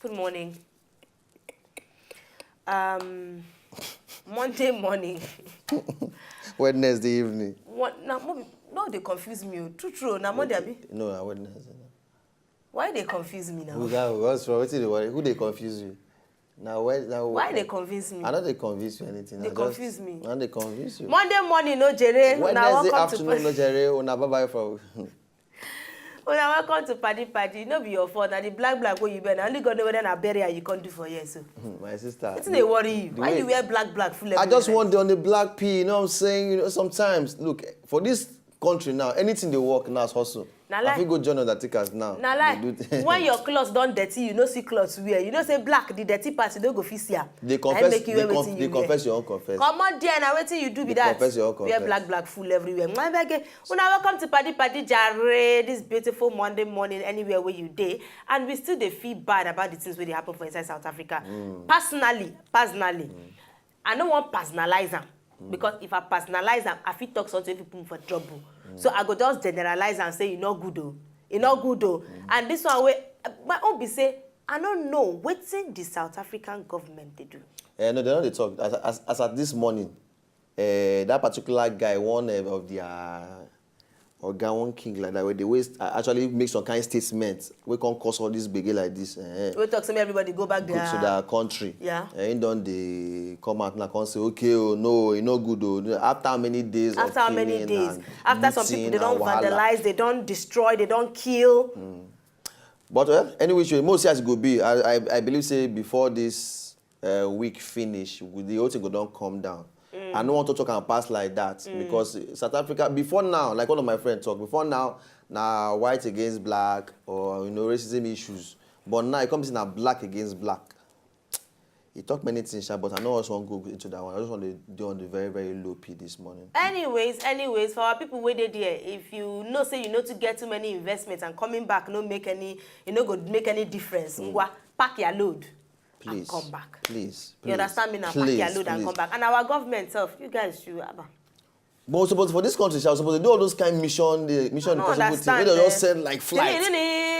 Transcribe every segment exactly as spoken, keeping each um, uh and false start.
Good morning. Um, Monday morning. Wednesday evening. What now? No, no, they confuse me. Oh. True, true. Now Monday, abi? No, na Wednesday. Why they confuse me now? Who that? What's wrong? Wetin dey worry? Who dey confuse you? Na why? Na Why they confuse me? I no dey confuse you anything. They I just- confuse me. I no dey confuse you. Monday morning, no jere. Una Wednesday welcome afternoon, to no jere. Una bye bye for. Una welcome to Paddy Paddy. No be your fault. Na the black black wey you wear. Na only God know whether na burial you come do for here so. My sister. Wetin dey worry you? The Why way- you wear black black full I everywhere just like want the on the black P. You know what I'm saying? You know, sometimes look for this country now. Anything they work now is hustle. Na I lie. Fit go join undertakers now. Na lie. They do- When your clothes don dirty, you no see clothes wear. You know say black, the dirty part, you no go fit see am. They Na confess. make you They, wear conf- wetin they you wear. Confess your own confess. Comot there, na wetin you do be They that. Confess your own Wear confess. Black black full everywhere. Una welcome to Paddy Paddy Jare this beautiful Monday morning anywhere where you dey, and we still dey feel bad about the things wey dey happen for inside South Africa. Mm. Personally, personally, I no wan personalize am because if I personalize am, I fit talk something wey fit put me for trouble. So I go just generalize am say e no good o, e no good o. And this one wey my own be say I no know wetin the South African government dey do. Eh, no, they no dey talk. As, as, as at this morning, eh, that particular guy, one eh, of their oga, one king like that, where they waste uh, actually make some kind statement. We can't cause all this big like this. Eh. We talk say make everybody go back Go there. to their country. Yeah. And he don dey come out now come say, okay, oh no, e no good oh. After how many days? After Of how many killing days? And After some people looting they don and wahala. Vandalize, they don destroy, they don kill. But well, any which way, most as it go be, I, I, I believe say before this uh, week finish, we- the whole thing go don come down. I no want to talk and pass like that because South Africa before now, like one of my friends talk before now, na white against black or you know racism issues. But now it comes in na black against black. He talk many things, sha, but I no also want to go into that one. I just want to do on the very very low P this morning. Anyways, anyways, for our people wey dey there, if you know say you no too get too many investments and coming back no make any, e no go make any difference. Ngwa, pack your load and Please, come back. Please, You understand me now? Pack Please, your load and please. Come back. And our government sef, you guys should have am. But suppose for this country, sha, suppose they do all those kind mission, the mission I don't impossible thing. Understand. They just Eh? send like flight.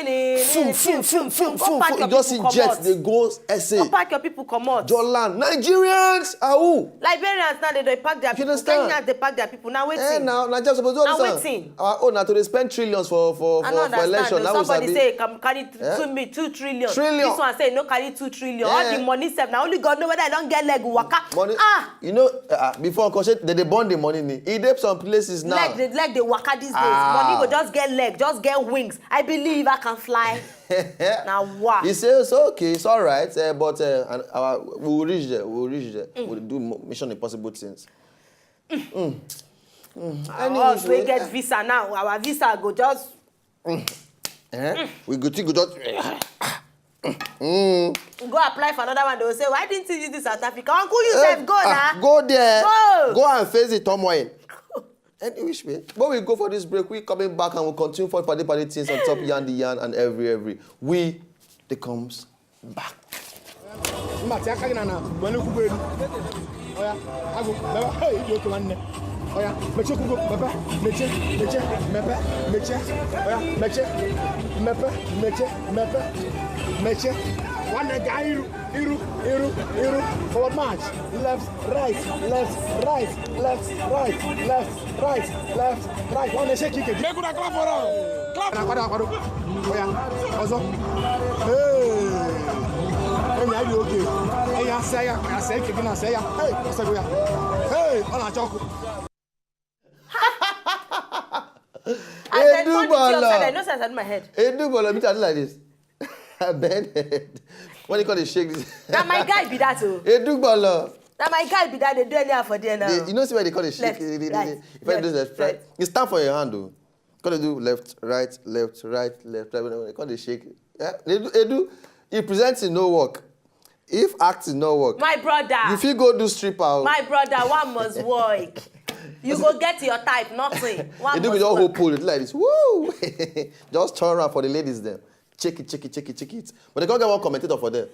Fum, Fum, fum, fum, fum, Go fum. pack your You just see people jets, comot. They go S A. Go pack your people comot. Dollar, Nigerians are who? Liberians now they dey pack their You people. Understand? Kenyans dey pack their people. Now Eh, wetin? now, now just suppose all Now this, uh, wetin? Our own, now to dey spend trillions for for I for, don't for Understand. Election. Oh. Now we Somebody sabi. Say come carry Eh? two mi two trillion. Trillion. This one say no carry two trillion. All Eh. The money sef na only God know whether I don get leg waka. Money, Ah. You know, uh, before Uncle Shet, they dey burn the money. Ni. E dey some places now. Leg dey leg dey waka these days. Ah. Money go just get leg, just get wings. I believe I can fly. Na wa. He say it's okay, it's all right, uh, but uh, and our, we will reach there. We will reach there. Mm. We'll do mo- mission impossible things. Us wey get visa now, our visa go just Eh? We go, go just. Go apply for another one. They will say, why didn't you use this South Africa? Uncle, you Eh, sef go ah, na. Go there. Go. Go and face the turmoil. Any which way. But we go for this break. We coming back and we'll continue for party party things on top yarn the yarn and every every. We the comes back. Mma tie aka gị na na were ụkwụ gị elu. Oya, agụ, baba, hey, ịdị oke nwanne. Oya, mechie ụkwụ gị, baba, mechie, mechie, mepe, mechie. Oya, mechie, mepe, mechie, mepe, mechie. Nwanne gaa iru, iru, iru, iru. Forward march. Left, right, left, right, left, right, left, right, left, right. Nwanne shake ike. Make una clap for am. Clap. Na akwado akwado. Oya, ọzọ. Hey. Enyi anyị dị oke. Enyi asịa ya, asịa ike gị na asịa ya. Hey, asịa ya. Hey, ọ na-achọ ọkụ. As I Edu turn the thing upside Bala. down, you know say I turn my head. Edu Bala, me too, I do like this. Bend head. When you call it shake this. Na my guy be that o. Edu Bala. Na my guy be that. They do anyhow for there now. They, you know see why they call it shake. Left, They- they- right, they- if I do left, left, right. Right. You stand for your hand though. Call they do left, right, left, right, left, right. When they call they shake. Yeah. They do, they do. You present it no work. If acting no work, My brother. You fit go do stripper. Oh. My brother, one must work. You go get your type, nothing. One They do must with your work. whole pole like this. Woo! Just turn around for the ladies them. Check it, check it, check it, check it. But they can't get one commentator for them.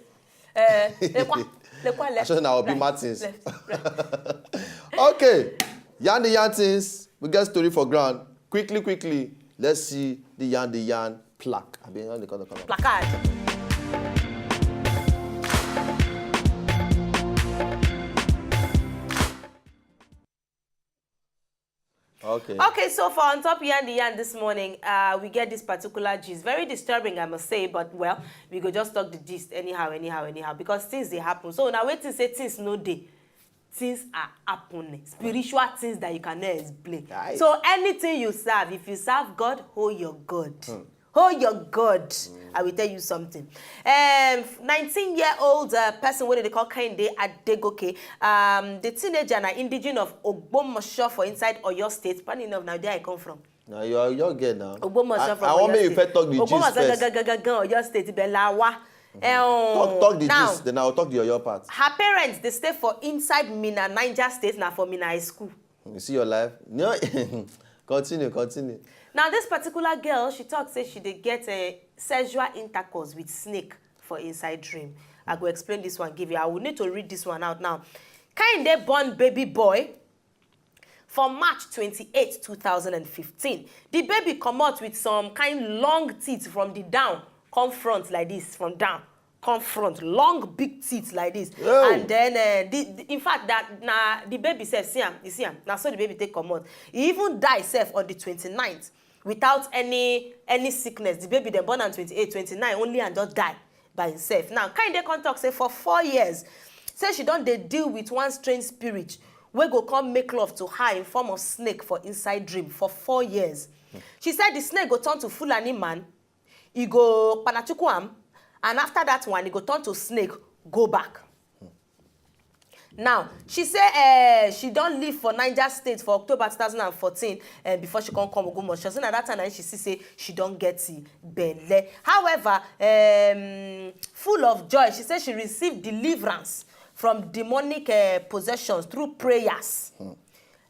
Eh, lekwa, lekwa, left. I should now be Right. Martins. Left, right. Okay. Yarn the yarn things. We get story for ground. Quickly, quickly. Let's see the yarn the yarn plaque. I mean, how they call the color? Placard. Okay. Okay, so for on top yarn the yarn this morning, uh, we get this particular gist. Very disturbing, I must say, but well, we go just talk the gist anyhow, anyhow, anyhow, because things they happen. So now wait till say things no day. Things are happening. Spiritual things that you cannot explain. Aye. So anything you serve, if you serve God, hold your God. Hold your God. I will tell you something. Um, nineteen-year-old uh, person, what they call Kende Adegoke, um, the teenager na indigenous of Ogbomosho for inside Oyo State. Funny enough, now there I come from. Now you are your girl now. Ogbomosho I, from I want Oyo make you State. first talk the gist Ogbomosho first. Gangan, Oyo State, Belawa. Eh, Talk, talk the now, gist, then I'll talk the Oyo part. Her parents, they stay for inside Mina, Niger State, now for Mina High School. You see your life. No, continue, continue. Now, this particular girl, she talks say she dey get a sexual intercourse with snake for inside dream. I go explain this one, give you. I will need to read this one out now. Kinde born baby boy for March twenty-eight, two thousand and fifteen. The baby come out with some kind long teeth from the down, come front like this, from down, come front, long big teeth like this. Yo. And then, uh, the, the- in fact, that na the baby self, see am, you see am, na so the baby take come out. He even die self on the twenty-ninth without any any sickness. The baby dem born am twenty-eight, twenty-nine, only and just die by himself. Now, Kinde come talk say for four years, say she don dey deal with one strange spirit wey go come make love to her in form of snake for inside dream for four years. She said the snake go turn to Fulani man, e go panachuku am, and after that one, e go turn to snake, go back. Now, she say uh, she don live for Niger State for October two thousand and fourteen uh, before she come come Ogbomoso. Say na that time na she see say she don get belle. However, um, full of joy, she say she received deliverance from demonic uh, possessions through prayers.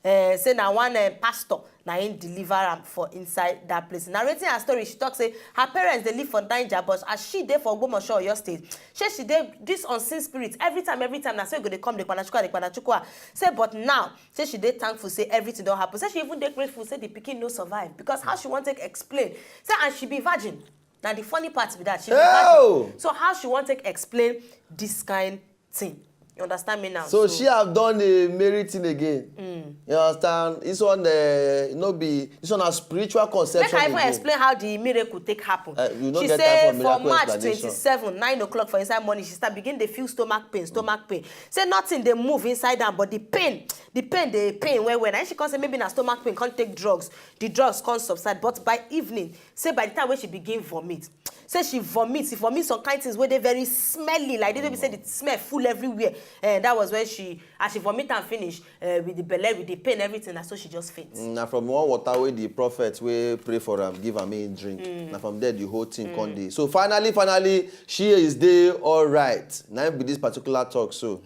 Uh, say na one uh, pastor na him deliver am for inside that place. Narrating her story, she talk say her parents dey live for Niger, but as she dey for Ogbomoso, Oyo State, say she dey this unseen spirit every time, every time na so e go dey come, dey kpanachuku, dey kpanachuku. Say but now, say she dey thankful say everything don happen. Say she even dey grateful say the pikin no survive, because how she wan take explain? Say and she be virgin. Na the funny part be that she be Oh! virgin. So how she wan take explain this kind thing? You understand me now? So she have done a married thing again. You understand? This one, uh, no be this one a spiritual conception. Make I even again. Explain how the miracle take happen. Uh, you no She get say time for for miracle March explanation. twenty-seven, nine o'clock for inside morning, she start begin dey feel stomach pain, stomach pain. Say nothing dey move inside am, but the pain, the pain dey pain well well. And she come say maybe na stomach pain, come take drugs. The drugs come subside, but by evening, say by the time when she begin vomit, say she vomit, she vomit some kind things wey dey very smelly, like they be say the smell full everywhere. And that was when she, as she vomit and finish, uh, with the belle, with the pain, everything, na so she just faint. Na from one water wey the prophet wey pray for am give am make him drink. Na from there the whole thing come dey. So finally, finally, she is dey alright. Na him be this particular talk so.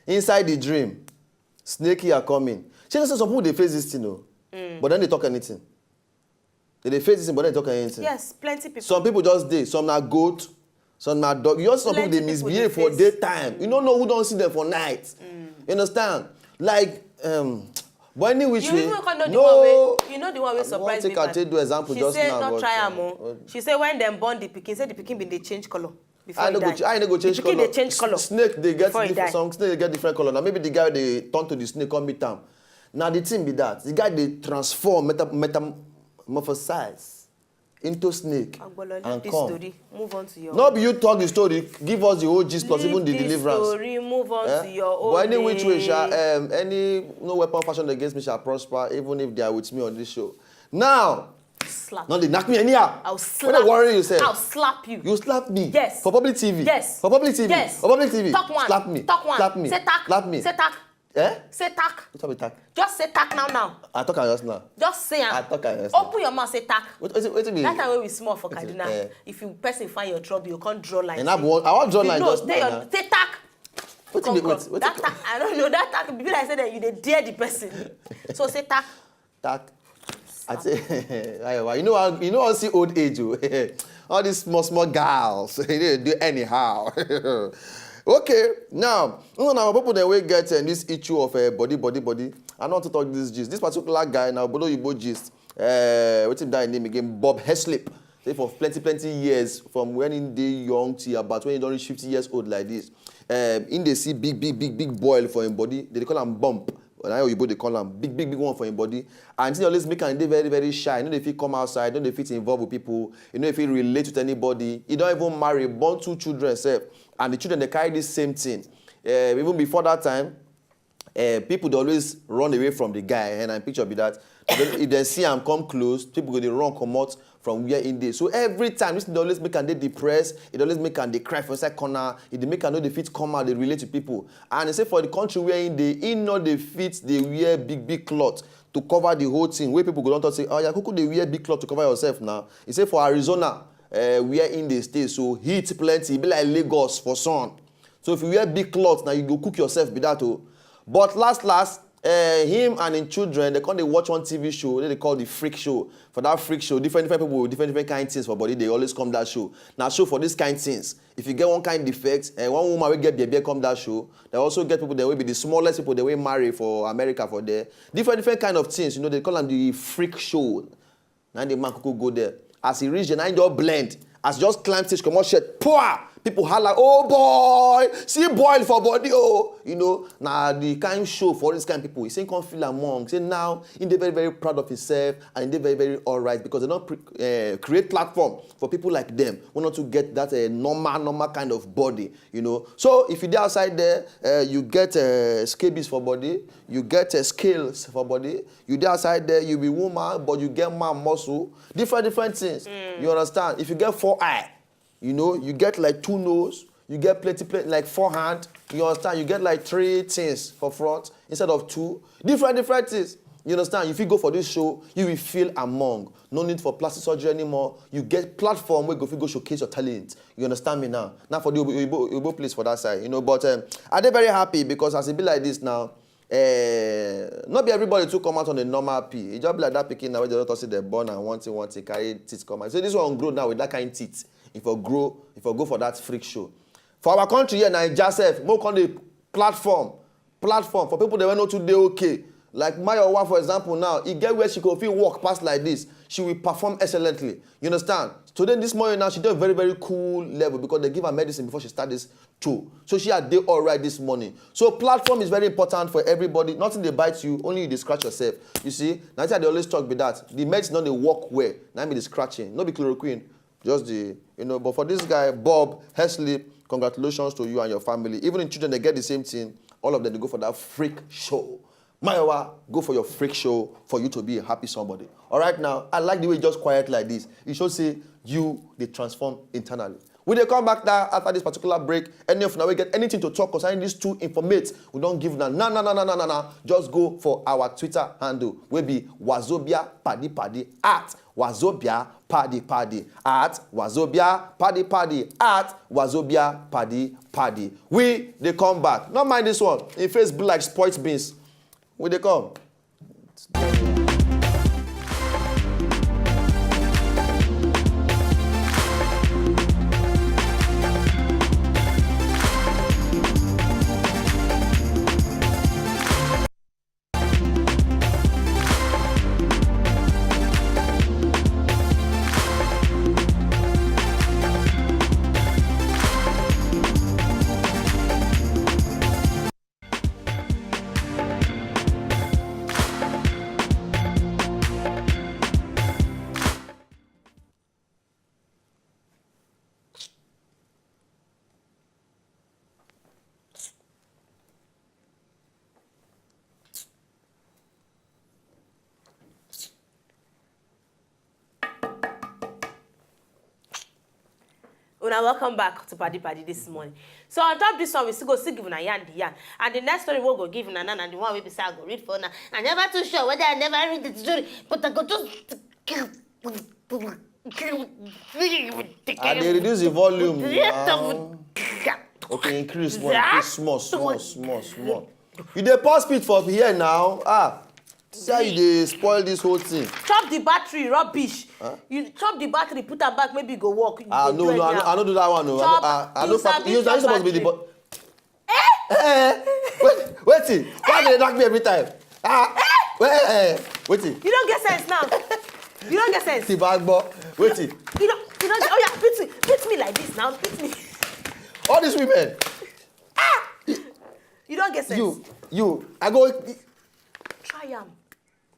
Inside the dream, snake are coming. She know say some people dey face this thing o, but dem no dey talk anything. They dey face this thing, but dem no dey talk anything. Yes, plenty people. Some people just dey. Some na goat, some na dog. You just some people Plenty dey people misbehave dey for face. Daytime. You no know who don see them for night. You understand? Like, um, but any which You way, even come know the no. one wey, you know the one wey I wan surprise me take am pass. take do example She just say now, no but, try uh, am o. She say when dem born the pikin, say the pikin bin dey change color before I he no go die. ch- I no go change The pikin color. dey change color. Snake dey get Before he different, die. some snake dey get different color. Na maybe the guy dey turn to the snake come meet am. Na the thing be that the guy dey transform, meta, metamorphosize into snake Agbolo, leave and this come. Story. Move on to your. No be you talk the story, give us the whole gist plus Leave even the this deliverance. Story. Move on Eh? to your own. But any which way, sha, Day. Um, any no weapon fashioned against me shall prosper, even if they are with me on this show. Now, Slap. No dey knock me anyhow. I'll What slap. dey worry yourself? I'll slap you. You slap me. Yes. For public T V. Yes. For public T V. Yes. For public T V. Talk one. Slap me. Talk one. Slap me. Say tack. Slap me. Say tack. Eh? Say tack. What be tack? Just say tack now now. I talk am just now. Just say am. I talk am just now. Open your mouth, say tack. What, what, what, what mean? That time wey we small for Wetin, Kaduna, eh? If you person find your trouble, you can't draw line. And I want, I want draw line No, just stay now. Your, say tack. Wetin Come, be, come. wait, wait, That tack, I don't know. That tack, be like say that you dey dare the person. So say tack. Tack. I say, ayewa, you know how you know how see old age o. All these small small girls, they dey do anyhow. Okay, now, you know, now people dem wey get uh, this issue of uh, body, body, body. I no want to talk this gist. This particular guy now, Bodo Yibo gist. Uh, wetin be that name again? Bob Heslip. Say for plenty plenty years, from when he dey young till about when he don reach fifty years old like this, um, he dey see big big big big boil for him body. They dey call am bump. Na oyibo dey call am, big big big one for im body. And e always make am dey very very shy, e no dey fit come outside, no dey fit involve with people, e no dey fit relate with anybody, e don even marry, born two children sef, and the children dey carry this same thing. Eh, even before that time, eh, people dey always run away from the guy, and na picture be that. If dem see am come close, people go dey run comot from where im dey. So every time, this thing dey always make am dey depressed, e dey always make am dey cry for inside corner, e dey make am no dey fit come out dey relate to people. And e say for the country where im dey, im no dey fit dey wear big big cloth to cover the whole thing, wey people go don talk say, "Oh, you kuku dey wear big cloth to cover yourself now." E say for Arizona, eh, where im dey stay, so heat plenty, e be like Lagos for sun. So if you wear big cloth, now you go cook yourself be that o. But last last, eh, him and him children, they come dey watch one T V show wey they call the Freak Show. For that Freak Show, different different people with different different kind things for body, they always come that show. Now show for this kind things. If you get one kind defect, eh, one woman wey get bebe come that show. They also get people that will be the smallest people that will marry for America for there. Different different kind of things, you know, they call them the Freak Show. Now the man kuku go there. As he reach there, now he just blend. As he just climb stage, comot shirt, poor! People holla, "Oh boy, see boil for body, oh!" You know, now the kind show for this kind people. He say he come feel among. Say now he dey very very proud of himself, and he dey very very alright because they don pre- uh, create platform for people like them. We not to get that uh, normal normal kind of body, you know. So if you dey outside there, uh, you get uh, scabies for body, you get uh, scales for body. You dey outside there, you be woman, but you get man muscle. Different different things. You understand? If you get four eye, you know, you get like two nose, you get plenty plenty like four hand. You understand? You get like three things for front instead of two. Different different things. You understand? If you go for this show, you will feel among. No need for plastic surgery anymore. You get platform where go fit go showcase your talent. You understand me now? Now for the Oyibo, Oyibo place for that side, you know. But um, I dey very happy because as e be like this now, eh, not be everybody to come out on a normal P. E just be like that pikin now where they don't see the born and one thing one thing carry teeth come out. So this one grow now with that kind of teeth. If I grow, if I go for that Freak Show, for our country here, Naija sef, mo come the platform, platform for people that wey no too dey okay. Like Mayowa, for example, now e get where she go fit walk past like this, she will perform excellently. You understand? Today, this morning now, she dey very very cool level because they give her medicine before she start this show. So she had dey alright this morning. So platform is very important for everybody. Nothing dey bite you, only you dey scratch yourself. You see, na wetin I dey always talk be that. The medicine no dey work well, na im be the scratching, no be chloroquine. Just the, you know, but for this guy, Bob Hesley, congratulations to you and your family. Even the children, they get the same thing. All of them, they go for that Freak Show. Mayowa, go for your Freak Show for you to be a happy somebody. All right, now, I like the way you just quiet like this. You should say you they transform internally. We dey come back now after this particular break. Any of now we get anything to talk concerning these two informates, we don't give now. Na na na na na na na. Just go for our Twitter handle. We be Wazobia Paddy Paddy at Wazobia Paddy Paddy at Wazobia Paddy Paddy at Wazobia Paddy Paddy. We they come back. Not mind this one. In face be like spoiled beans. We they come. Una welcome back to Paddy Paddy this morning. So on top this one, we still go still give una yarn the yarn. And the next story we go give una now, and the one we be say I go read for now. I never too sure whether I never read the story, but I go just I dey reduce the volume now. Okay, increase small, increase small, small, small, small. You dey pause speed for here now. Ah, see how you dey spoil this whole thing. Chop the battery, rubbish. Huh? You chop the battery, put am back, maybe e go work. You Ah, dey no, do no, I, anyhow. No, I don't do that one. No. I, Chop, I, I you don't sabi you, chop you supposed to be the battery. Bo- Eh? Eh? Wait, wait. Why they knock me every time? Ah, wait, eh, wait. You don't get sense now. You don't get sense. Ti bag bo. Wait. You don't, you don't, oh yeah, beat me, beat me like this now, beat me. All these women. You don't get sense. You, you, I go. I am.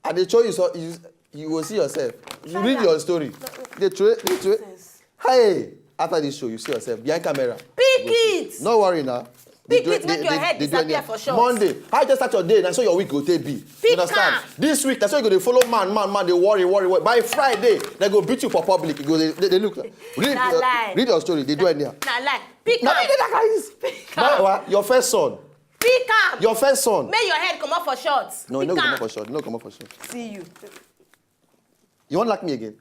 I dey show you so you you go see yourself. You read your story. Dey throw dey throw. Hey, after this show you see yourself behind camera. Pick it. No worry now. Pick it, make your head disappear for short. Monday, how you take start your day na so your week go take be. You understand? This week na so you go dey follow man man man dey worry worry worry. By Friday, dem go beat you for public. You go dey dey dey look. Read Na lie. Read your story. Dey do anyhow. Na lie. Pick Na am. me dey that kind. Pick My am. wa your first son. Pick am. Your first son. Make your head comot for short. No, no Pick comot am. for short. No comot for short. See you. You wan knack me again?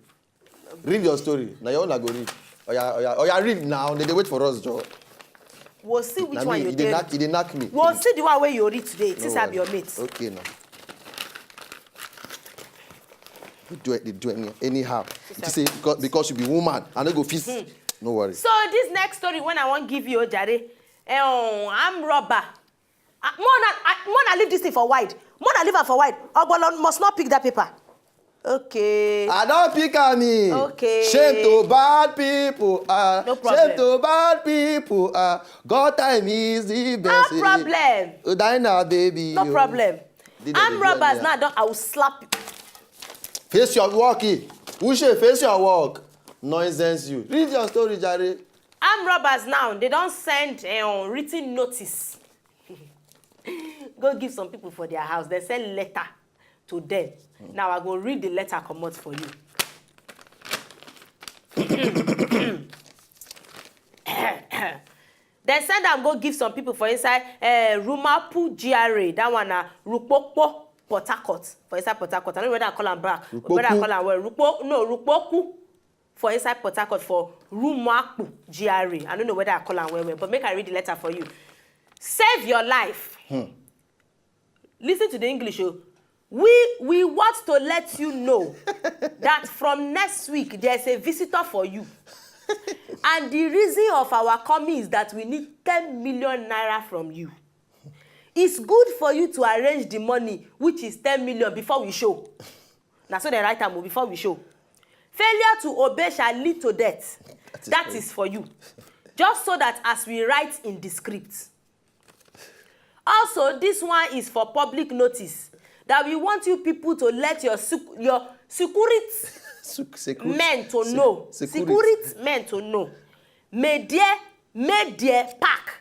Read your story. Na your own I go read. Oya oya oya read now. Dem dey wait for us, Joe. We'll see which Na one me, you e dey dey knack, read. e dey knack me. We'll see the one wey you read today. No Since I be your worry. mate. Okay now. Dey do it, dey do it anyhow. You Sister. see, because, because you be woman, I no go fit. No worry. So this next story when I wan give you, Ojare, um, arm robber. Uh, more na uh, more na leave this thing for wide. More na leave am for wide. Ogbolo must not pick that paper. Okay. I don pick am e. Okay. Shame to bad people. Ah. No problem. Shame to bad people. Ah. God time is the No best. problem. Dina baby. No Oh. problem. Did Arm they robbers do now don I will slap you. Face your work. Eh. Ushe, face your work. Nonsense you. Read your story, Jare. Arm robbers now they don send um, written notice. Go give some people for their house. They send letter to them. Now I go read the letter comot for you. Dem send am go give some people for inside uh, Rumapu G R A. That one na Rukpokpo, Port Harcourt. For inside Port Harcourt. I don't know whether I call am back. Whether I Rukpoku. Call am well. Rukpo, no, Rukpoku. For inside Port Harcourt for Rumuapu G R A. I don't know whether I call am well well, but make I read the letter for you. Save your life. Listen to the English. Oh. We we want to let you know that from next week there's a visitor for you. And the reason of our coming is that we need ten million naira from you. It's good for you to arrange the money, which is ten million, before we show. Na so they write am o, before we show. Failure to obey shall lead to death. That is for you. Just so that as we write in the script. Also, this one is for public notice that we want you people to let your sec- your security Sec- security. Men to Sec- know. Security. Security men to know. May there, may there pack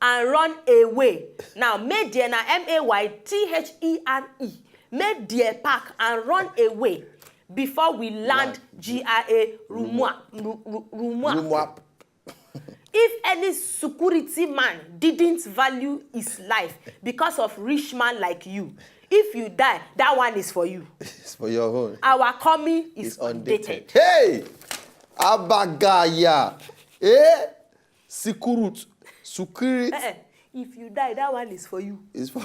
and run away. Now, may there na M A Y T H E R E. May there pack and run away before we land G R A Rumua. Ru- Ru- Rumua. Rumwap. If any security man didn't value his life because of rich man like you, if you die, that one is for you. It's for your own. Our coming is It's undated. undated. Hey! Abagaya. Eh? Sikurut. Sukirit. Eh, eh. If you die, that one is for you. It's for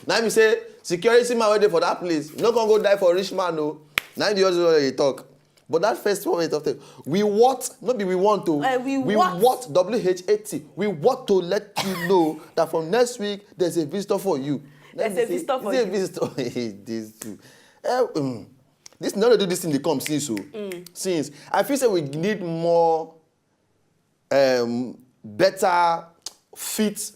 now me say security man wey dey for that place. You no come go die for rich man o. Na the other way you talk. But that first one wey you talk, we want, no be we want to. Eh, we we want. Want W H A T. We want to let you know that from next week there's a visitor for you. There's Let me a say, visitor for it's a you. Visitor. This too. Eh, um, this no dey do this thing dey come since o. Since I feel say we need more um, better fit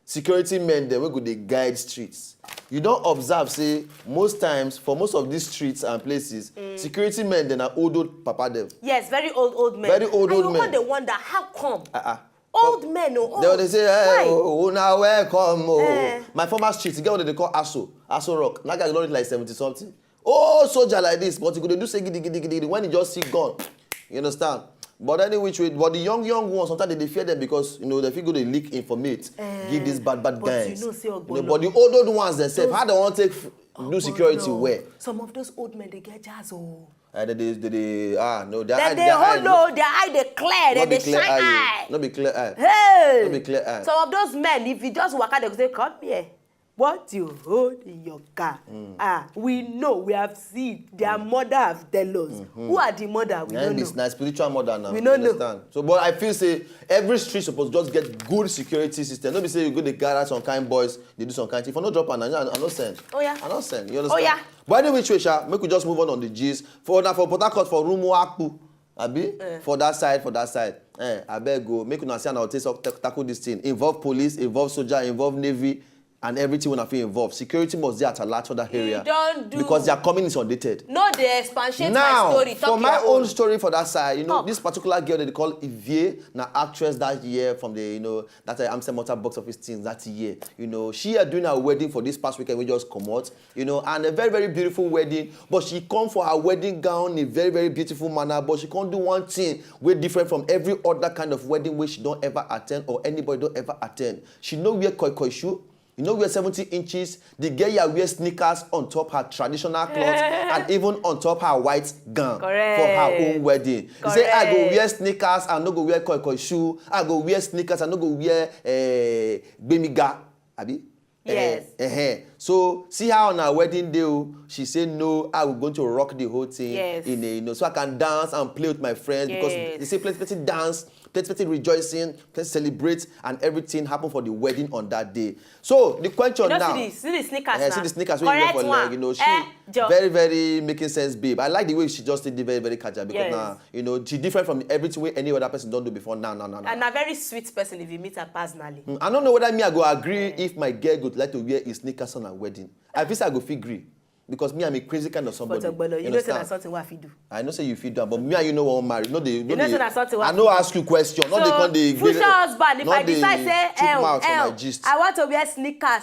security men dem wey go dey guide streets. You don observe say most times for most of these streets and places, security men dem na old old papa dem. Yes, very old old men. Very old, And old you men. Come dey wonder how come. Uh-uh. Old men o. They Oh, dey say, hey, why? Oh, una welcome o. Eh. My former street, e get what they call Aso, Aso Rock. That guy don reach like seventy something. Oh, soldier like this, but he go dey do say gidi gidi gidi gidi when he just see gun. You understand? But any which way, but the young young ones sometimes they dey fear them because you know they fit go dey leak informate, give these bad bad But guys. You know say You know, Ogbolo. But the old old ones themselves, Those- how they wan take f- do security Ogbolo. Well? Some of those old men dey get jazz o. Uh, they, they, they, they, ah no, their Dem eye, dey their eye, hold no, o, their eye dey clear, no dem be dey clear shine eye. Eye. Oh. No be clear eye. Hey! No be clear eye. Some of those men, if you just waka, they go say, come here. What you hold in your car? Ah, we know, we have seen. Their mother have tell us. Who are the mother? We Na don't him be know. Na spiritual mother now. We You no know. Understand? So, but I feel say every street suppose just get good security system. No be say you go dey gather some kind boys, they do some kind thing. If I no drop am, I no, I no send. Oh, yeah. I no send. You understand? Oh, yeah. But anyway, which way, sha, make we just move on on the G's. For now, for Port Harcourt, for Rumu Akpu, abi for that side, for that side. Eh, I beg go. Make una see how take so- ta- tackle this thing. Involve police, involve soldier, involve navy. and everything wey una fit involve. Security must dey at alert for that area, don do. Because their coming is undated. No dey expatiate Now, my story. For Talk my your own own. Story for that side, you know, Talk. This particular girl they call Ivie, na actress that year from the, you know, that uh, Amsterdam Motor Box Office things that year. You know, she are doing her wedding for this past weekend we just come out. You know, and a very, very beautiful wedding. But she come for her wedding gown in a very, very beautiful manner. But she can't do one thing way different from every other kind of wedding where she don't ever attend or anybody don't ever attend. She no wear koi koi shoe. You know wear seventy inches. The girl ya wear sneakers on top her traditional clothes and even on top her white gown for her Correct. Own wedding. He say I go Correct. Wear sneakers and no go wear koi koi shoe. I go wear sneakers and no go wear uh, gbemiga. Abi? Yes. Eh, eh, eh. So see how on her wedding day, oh, she say no, I will going to rock the whole thing Yes. In a, you know, so I can dance and play with my friends because Yes. They say plenty, plenty dance, plenty, plenty rejoicing, plenty celebrate, and everything happened for the wedding on that day. So the question You know, now, see the, see the sneakers eh, now. See the sneakers wey you wear Correct for one. Leg, you know, she Eh, Joe. Very, very making sense, babe. I like the way she just did it very, very casual because Yes. Now, you know, she different from everything wey any other person don't do before now, now, now, now. And a very sweet person if you meet her personally. Mm, I don't know whether me I go agree if my girl go like to wear his sneakers on her wedding. I feel say I go feel agree because me I'm a crazy kind of somebody. But Ogbolo, you know say na Understand? Something wey I fit do. I know say you fit do am, but me and you know one marry. No dey, no You know dey, say na something wey I I no fit ask you question. No So, dey come dey future gbere- husband, if no I dey decide say, chook "Ew, mouth for my ew, gist. I want to wear sneakers,"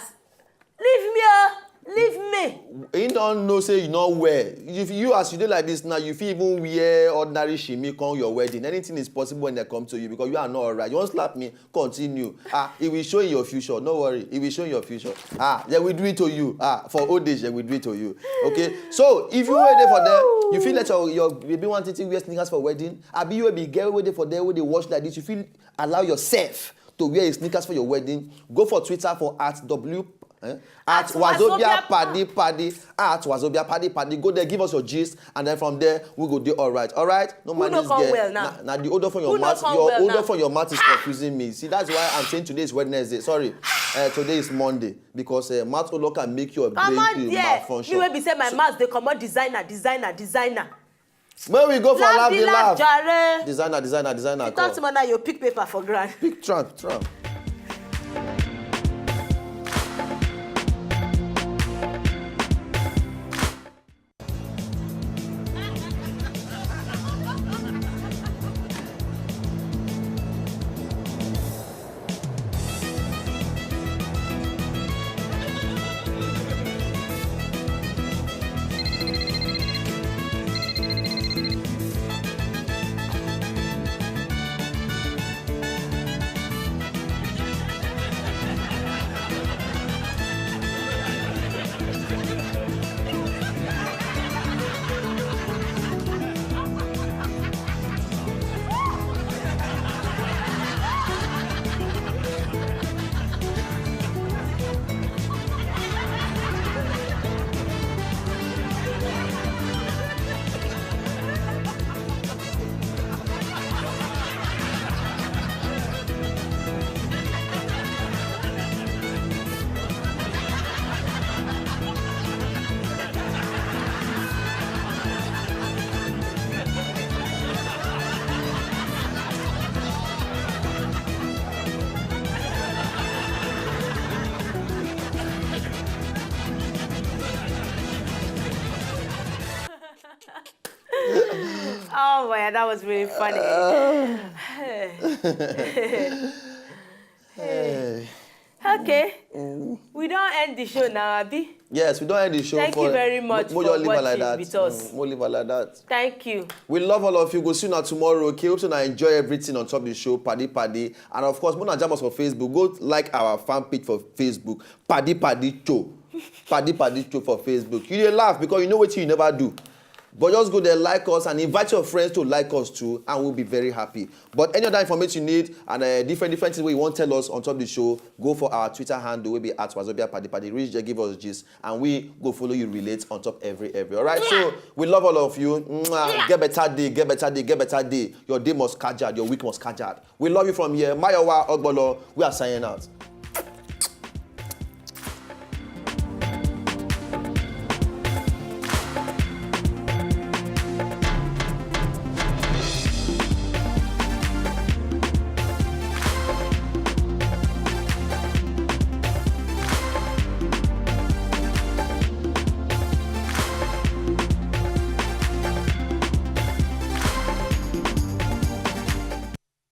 leave me, oh, leave me. He don't know say you not wear. If you as you dey like this now, you fit even wear ordinary shimi come your wedding. Anything is possible when they come to you because you are not alright. You won't slap me, continue. Ah, it will show in your future. No worry, it will show in your future. Ah, they will do it to you. Ah, for old age, they will do it to you. Okay, so if you were there for them, you feel like your, your baby wanted to wear sneakers for wedding. Abi you will be girl waiting for them when they watch like this. You feel allow yourself to wear a sneakers for your wedding. Go for Twitter for at w eh? At At Wazobia Wazobia Paddy Paddy, at Wazobia Paddy Paddy. Go there, give us your gist, and then from there we go do all right. All right, no Who mind no this come girl. Well now? Na, na the odor from your Who no mouth, come your well odor now? From your mouth is confusing me. See, that's why I'm saying today is Wednesday. Sorry, uh, today is Monday because uh, mouth odor can make your brain Comot to there. malfunction. Me wey be say my mouth dey comot designer, designer, designer. When we go for laugh, the the laugh. Jare. Designer, designer, designer. You talk Come. To me now, you pick paper for ground. Pick trunk, trunk. Oh boy, that was really funny. Hey. Okay. We don't end the show now, Abi. Yes, we don't end the show. Thank for, you very much mo, mo for just leave her like watching that. With us. Mm, mo leave her like that. Thank you. We love all of you. Go see you now tomorrow. Okay, hope so now enjoy everything on top of the show, Paddy Paddy, and of course, Mona Jamus for Facebook. Go like our fan page for Facebook, Paddy Paddy Show, Paddy Paddy Show for Facebook. You dey laugh because you know what you never do. But just go there, like us, and invite your friends to like us too, and we'll be very happy. But any other information you need and uh, different different things wey you wan tell us on top of the show, go for our Twitter handle wey be at Wazobia Paddy Paddy. Reach there, give us gist, and we go follow you relate on top every every. All right, so we love all of you. Mwah. Get better day, get better day, get better day. Your day must cajard, your week must cajard. We love you from here. Mayowa Ogbolo, we are signing out.